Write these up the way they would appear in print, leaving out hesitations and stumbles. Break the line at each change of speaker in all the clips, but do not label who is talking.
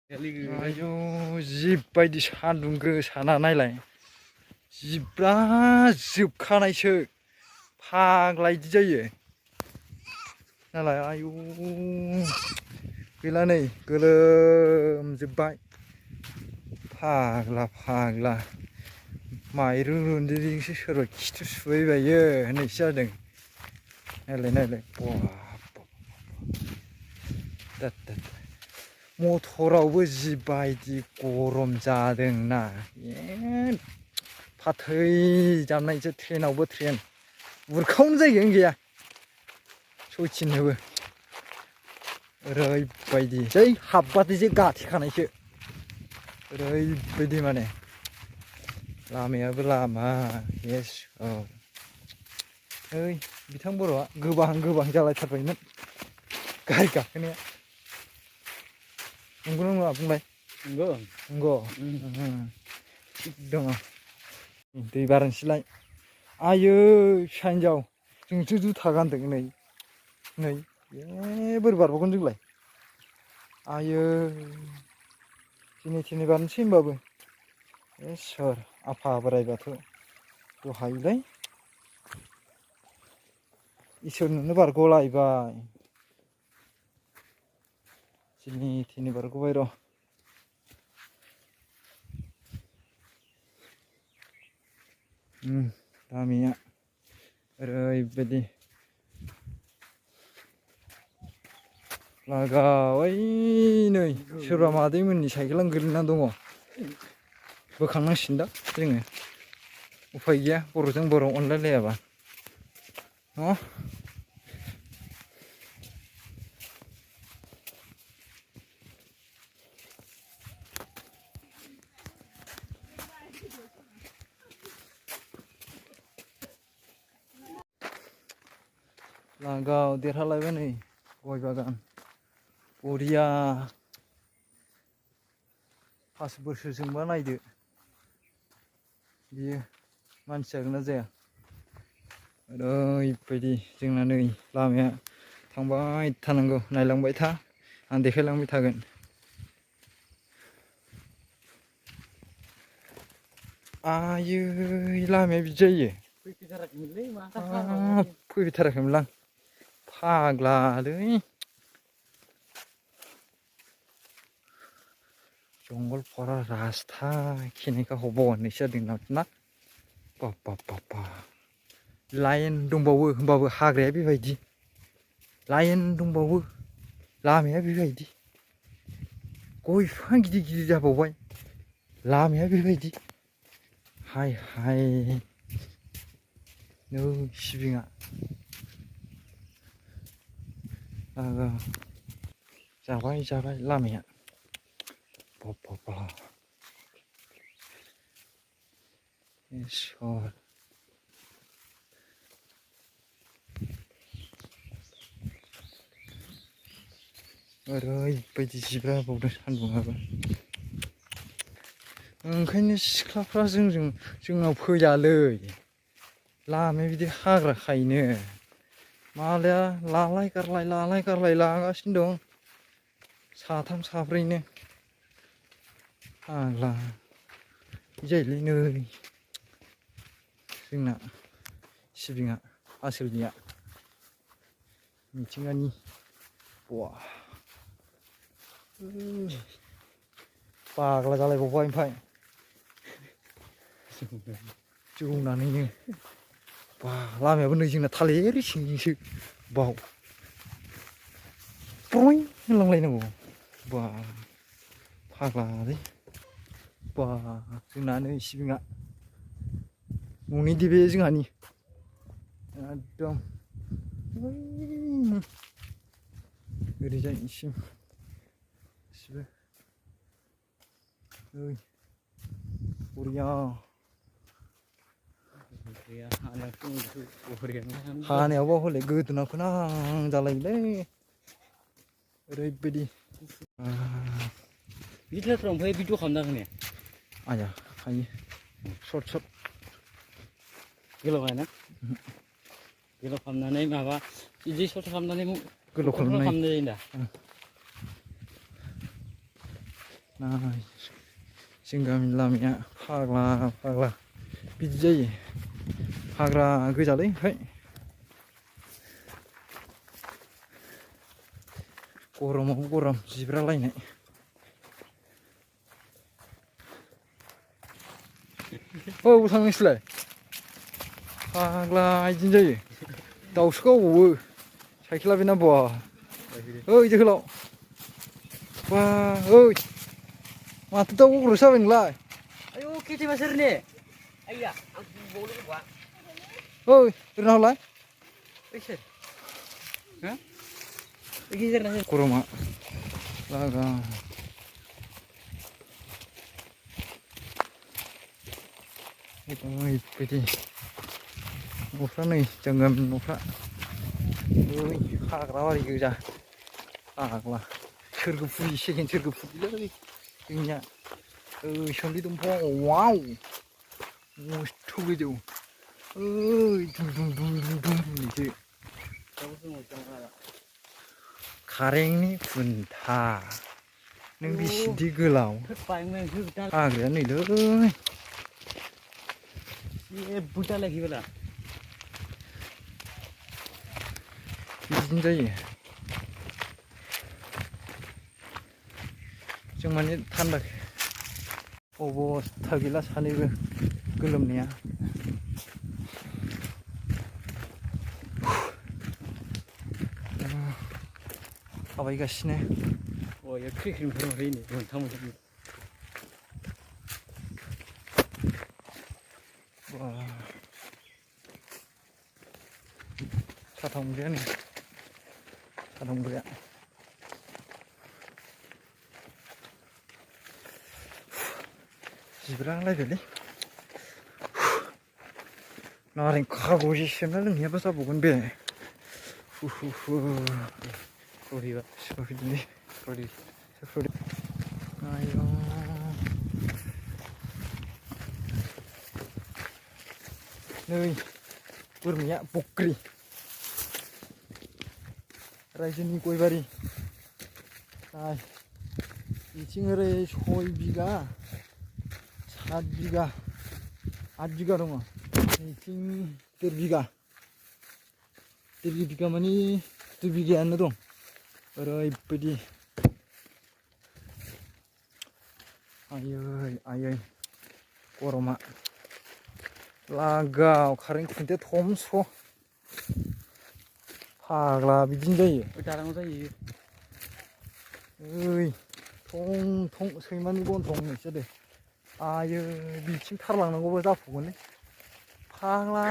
आयौ जिबायदि सान्दुं गोसाना नायलाय जिब्रा जोबखानायसो फाग्ला इदि जायो नालाय आयौ गैला नै गोलोमजोब्बाय फाग्ला फाग्ला माइरं रुन्दैजोंसो सोरबा खिथु सुबाय बायो होननायसो जादों नायलाय नायलाय मटरावबो जिबायदि गरम जादोंना फाथै जामनायसो ट्रेनावबो ट्रेन उरखावनो जायगायानो गैया सयथिनोबो ओरैबायदि जै हाबबाथायसो गाथेखानायसो ओरैबायदि माने लामायाबो लामा येस औ ओइ बिथां बर'आ गोबाहां गोबाहां जालायथारबायमोन गारि गाखोनाया नंगौना नङा बुंलाय नंगौ थिग दङ दै बारनोसैलाय आयै फिसा हिनजाव जोंसो जुथा गानदों नै नै बोरै बारबावगोन जोंलाय आयै थेने थेने बारनोसै होमबाबो इसोर आफा बोराइ बाथौ दहायलाय इसोरनोनो बारग'लायबाय थेने थेने बारग'बाय र' गामिया ओरैबायदि लागाव ओइ नै सोरबा मादैमोननि साइकेलानो गोलैना दङ बोखांनांसिगोन दा जोङो उफाय गैया बर'जों बर' अनलायलायाबा न' लागाव देरहालायबाय नै गय बागान बरिया 5 बोसोरजोंबा नायदो बियो मानसि जागोन ना जाया ओरैबायदि जोंना नै लामाया थांबाय थानांगौ नायलांबाय था आं देखायलांबाय थागोन आयै लामाया बिदि जायो फैफेरथाराखैमोनलां फाग्लालै जंगलपारा रास्ता कहने का हब होननायसो जादों ना बाबा लाइन दंबावो होमबाबो हाग्राया बेबायदि लाइन दंबावो लामाया बेबायदि गय बिफां गिदिर गिदिर जाबावबाय लामाया बेबायदि हाय हाय नै सिबिङा जाबाय जाबाय लामाया बाबा इसोर ओरैबायदि जिब्रा बावदों सान्दुंआबो ओंखायनो सिख्लाफ्रा जोंनाव फैयालै लामाया बिदि हाग्राखायनो मालाया लालाय गारलाय लागासिनो दं साथाम साब्रैनो फाग्ला जायोलै नै जोंना सिबिङा आसोलनिया मिथिंगानि बवा फाग्ला जालायबावबाय ओमफ्राय जौनानैनो बा लामायाबो नै जोंना थालिर सिंजोंसो बाव ब्रय होनलांलायनांगौ बा फाग्लालै बा जोंना नै सिबिङा न'नि बे जोंहानि एकदम ओरैजायसिम गासिबो ओइ बरिया हानायावबा हले गोदोना फोनां जालायोलै ओरैबायदि
बिदिफ्राव ओमफ्राय भिडिअ खालामना होनाया
आया हायो सर्ट
गोलाव हायाना गोलाव खालामनानै माबा बिदि सर्ट खालामनानै
गोलाव खालामनाय
जायो दा
नाय जों गामिनि लामाया फाग्ला फाग्ला बिदि जायो हाग्रा गोजालै ओमफ्राय गरमाव गरम जिब्रालायनाय औ थां नोंसोरलाय फाग्ला बिदिनो जायो दाउसो गावबावो साइकेला बेना बा ओइ जोहोलाव बा ओइ माथो दाउ गग्र'सो जाबाय नोंलाय
आयौ खेथि मासोरनि आइया आं बुंबावनो गवा
ओइ ओरैनो हरलाय
बैसोर हा गेजेरना
गरमा लागा ओरैबायदि न'फ्रा नै जों गामिनि न'फ्रा ओइ हाग्रा बारि गोजा फाग्ला सोरगोफुरि सेकेन्ड सोरगोफुरिलै जोंनिया ओइ सोमलि दंफां वाव मस्थ' गोजौ ओइ दुम दुम दुम दुम दुम होननायसो कारेन्टनि खुन्था नों बेसेदि गोलाव हाग्राया नैलै
जेबो दालायखैबाला
बिदिनो जायो जों माने थान्दा अबस्था गैला सानैबो गोलोमनाया थाबायगासिनो
अ क्रिकेटफोर होयो मोनथाम मोनथाम
साथाम गैया नै साथाम गैया जिब्रालायबायलै नारें खागजि सेबना लोंनायाबा जाबावगोन बे
सहैबा
सहैदोंलै
सहैदों
आयौ नै बोरमाया बक्रि रायजोनि गयबारि नाय बिथिं ओरै 6 बिगा 7 बिगा 8 बिगा दङ बिथिं 1.5 बिगा 1.5 बिगा मानि 2 बिगायानो दं ओरैबायदि आयै आयै गरमा लागाव कारेन्ट खुन्थाया थमस' फाग्ला बिदिनो जायो
दालाङाव जायो
ओइ थं थं सैमानि गन्थं होननायसो जादों आयै बिथिं थारलांनांगौबा जाफुगोनलै फाग्ला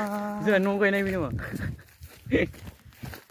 जोंहा न' गायनायबो नामा